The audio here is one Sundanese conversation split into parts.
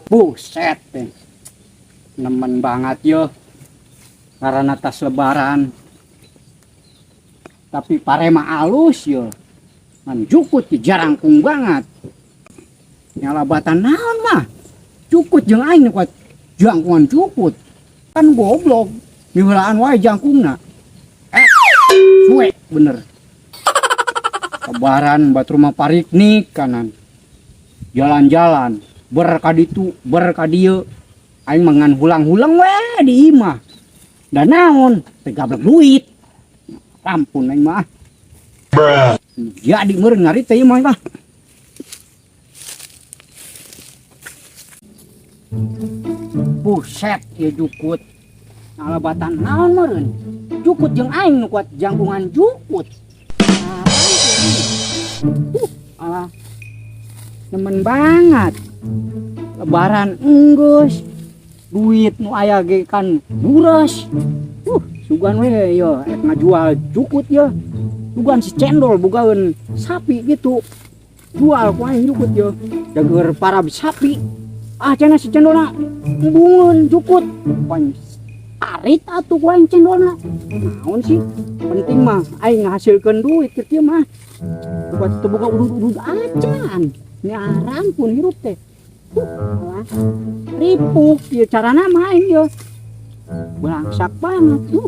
Buset deh. Nemen banget yo. Karena tas lebaran. Tapi pare mah alus yo. Ngan jukut ge jarangkung banget. Nyalabatan naon mah. Jukut jeung aing nu kuat jangkungan jukut. Kan goblok. Miheulaan wae jangkungna. Suwe bener. Lebaran batur mah pariknik kanan. Jalan-jalan berkaditu berkadieu aing mah ngan hulang-hulang we di imah. Da naon teh gablek duit. Ampun aing mah. Jadi meureun ngari teh imah mah. Buset ieu jukut. Ngalabatan naon meureun? Jukut jeung aing nu kuat jangkungan jukut. Alah. Nemen banget. Lebaran enggeus. Duit nu aya ge kan buras. Sugan we yo rek ngajual jukut ye. Sugan si cendol bogaeun sapi gitu. Jual ku aing jukut ye. Jager parab sapi. Ah cenah si cendolna embungeun jukut. Pan arit atuh ku aing cendolna. Naon sih? Penting mah aing ngahasilkeun duit kieu mah. Buat teu boga udud-udud acan. Nyaran pun hirup teh. Alah. Ripuk ieu carana mah aing ye. Belangsak banget tuh.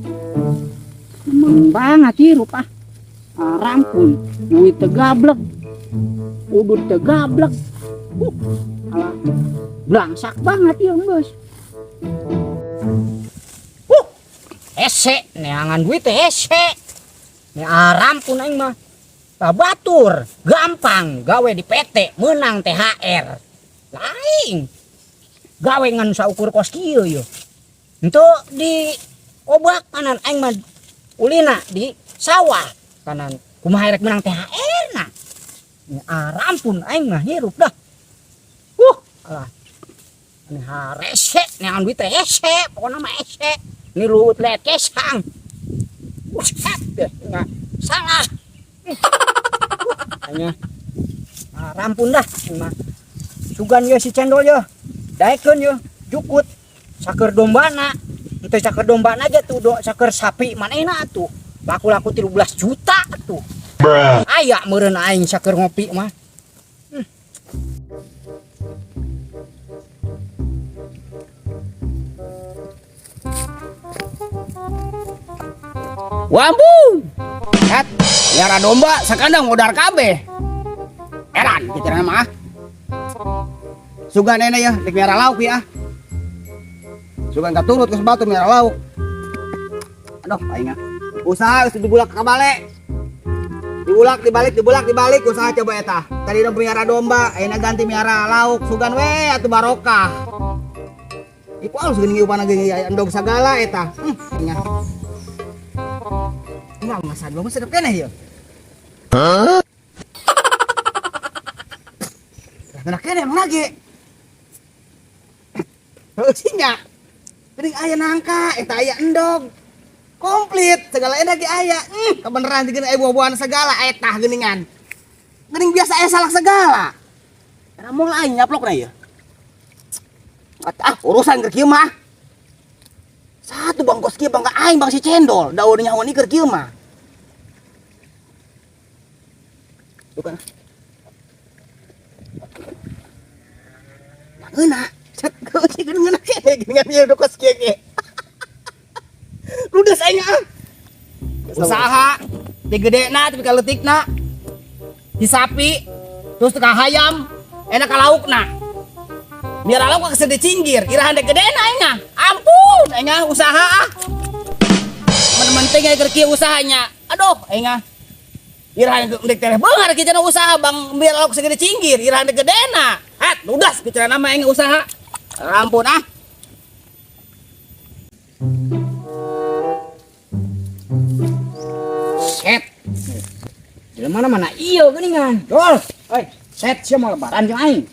Nemeng banget hirup ah. Rampun duit teu gablek. Udud teu gablek. Alah. Belangsak banget ieu geus. Hese neangan duit teh hese. Nyaran pun aing mah. Lah batur gampang gawe di PT menang THR. Lain gawe ngan saukur kos kieu ye. Henteu di obak kanan aing mah ulina di sawah kanan kumaha rek menang THR na. Nyaran pun aing mah hirup dah. Alah. Ini harese neangan duit teh hese, pokona mah hese. Nilut let kesang. Buset deh, enggak salah. Hanya rampun dah mah. Sugan ye si cendol ye. Daekeun ye jukut saker dombana. Henteu saker dombana aja tuh do, saker sapi manehna atuh. Laku-laku 13 juta atuh. Bruh. Aya meureun aing saker ngopi mah. Wambu. Et, miara domba sakandang modar kabeh. Eran pikiran mah. Sugan enak ya, dek miara lauk ya. Sugan katurut ke batu miara lauk. Aduh, aing ah. Usaha geus dibulak ka bale. Dibulak dibalik, dibulak dibalik usaha coba eta. Tadi udah miara domba, ayeuna ganti miara lauk. Sugan we atuh barokah. Iku alus geuning ieu pana geuning endog sagala eta. Aing ah. Enggak, masa dua mah sedep keneh ieu. Hah? Nah, keneh emang lagi. Heuh nya. Geuning aya nangka, eta aya endog. Komplit, segala enak ge aya. Kebeneran jeung aya buah-buahan segala eta geuningan. Geuning biasa aya salak segala. Era moal aing nyaplokna ieu. Ah, urusan keur kieu mah. Satu bangkos kieu bangga aing bang si cendol, daun nyaho ni keur kieu mah. Bukan. Nah, ngeunah. Cet, geuning ngeunah keneh geuningan ieu kos kieu ge. Ludes aing ah. Usaha ti gedena tapi ka leutikna. Di sapi terus ka hayam enak ka laukna. Biar lauk ka kesede cinggir, irahan dek gedena aing ah. Ampun aing ah usaha ah. Men-menting aing keur kieu usahanya. Aduh aing ah. Irahan dek tereh beunghar kieu cenah usaha bang biar lauk segede cinggir, irahan dek gedena. Het, ludas kieu cenah mah aing usaha. Ampun ah. Set. Di mana-mana iyo geuningan. Dol. Oi, set sia mau lebaran jeung aing.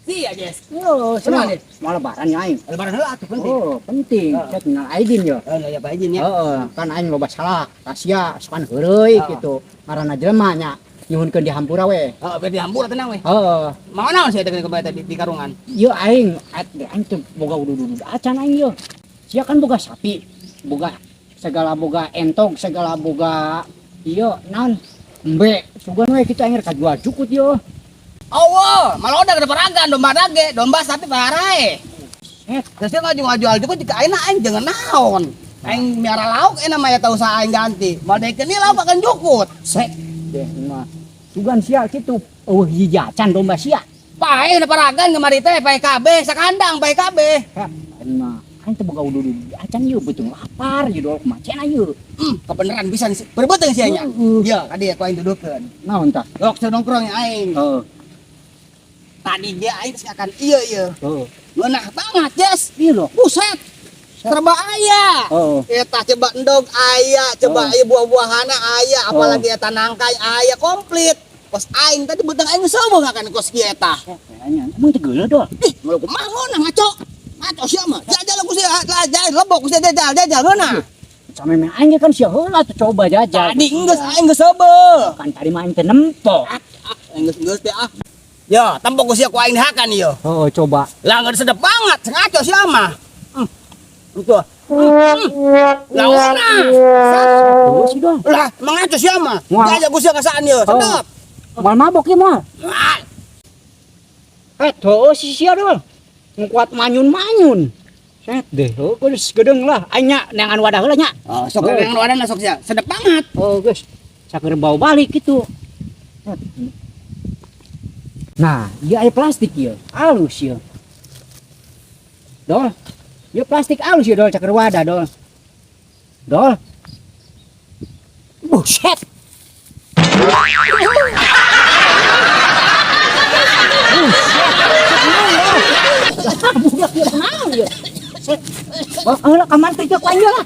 Sia, Jess. Oh, sia Kunaon, Jess? mau lebaran jeung aing. Lebaran heula atuh penting. Oh, penting. Heeh. Set minal aidin yo. Heeh, ya Pak Izin ya. Heeh, kan aing loba salah. Rahasia, sokan heureuy Heeh. gitu. Ngaranna jelema nya. Nyuhunkeun dihampura we. Heeh, biar dihampura tenang we. Heeh. Mau naon sih eta kebaya tadi di karungan? Ieu aing, aing teh boga udud-udud acan aing ieu. Sia kan boga sapi, boga segala boga entog, segala boga ieu naon? Embe, sugan we kitu aing rek kajual jukut ieu. Oh, malah udah ada paragan domba dage, domba sapi parae. Eh, Terus dia ngajual juga jika aing aing jangan naon. Aing miara lauk enak mah ya tahu usaha aing ganti. Mal dekeun ni lauk akan jukut. Sek deh mah. Sugan sia kitu eueuh hiji acan domba sia. Pae na paragan kamari teh pae kabeh sakandang pae kabeh. Heh, aing mah aing teh boga udud-udud acan ieu beuteung lapar ieu dol kumaha cenah ieu. Kebenaran bisa berbeuteung sia nya. Heeh. Ya, kadi aku aing dudukeun. Naon tah? Lok nongkrong aing. Heeh. Tadi dia aing geus akan ieu ieu. Heeh. Ngeunah banget, Yes. Ieu loh. Buset. Serba aya. Heeh. Eta coba endog aya, coba Oh. aya buah-buahana aya, apalagi eta nangka aya komplit. Kos aing tadi beuteng aing sobo ngakan kos kieu eta. Kayaknya emang teh geuleuh dol. Ih, malu kumaha ngeunah ngaco. Ngaco sia mah. Jajal ku sia, jajal lebok ku sia jajal, jajal ngeunah. Sameme aing ge kan sia heula tuh coba jajal. Tadi geus aing geus seubeuh. Kan tadi mah aing teh nempo. Ah, aing geus geus teh ah. Ya, tempo ku sia ku aing dihakan ieu. Heeh, coba. Lah geus sedep banget, ngaco sia mah. Itu. Lah ngeunah. Heeh sih dol. Lah, mengaco sia mah. Wah. Jajal ku sia ngasaan ieu, sedep. Moal mabok ieu moal. Ah, Eh, heueuh si sia dol. Nu kuat manyun-manyun. Set deh, heueuh geus gedeung lah. Aing nya neangan wadah heula nya. Oh, sok yang wadah sok sia. Sedep banget. Oh, geus. Saker bau balik gitu. Nah, ieu aya plastik ieu. Alus ieu. Dol. Ieu plastik alus ieu dol caker wadah dol. Dol. Buset. Buset. Budak ieu naon ieu? Set. Wah, heula ka mantri ku aing lah.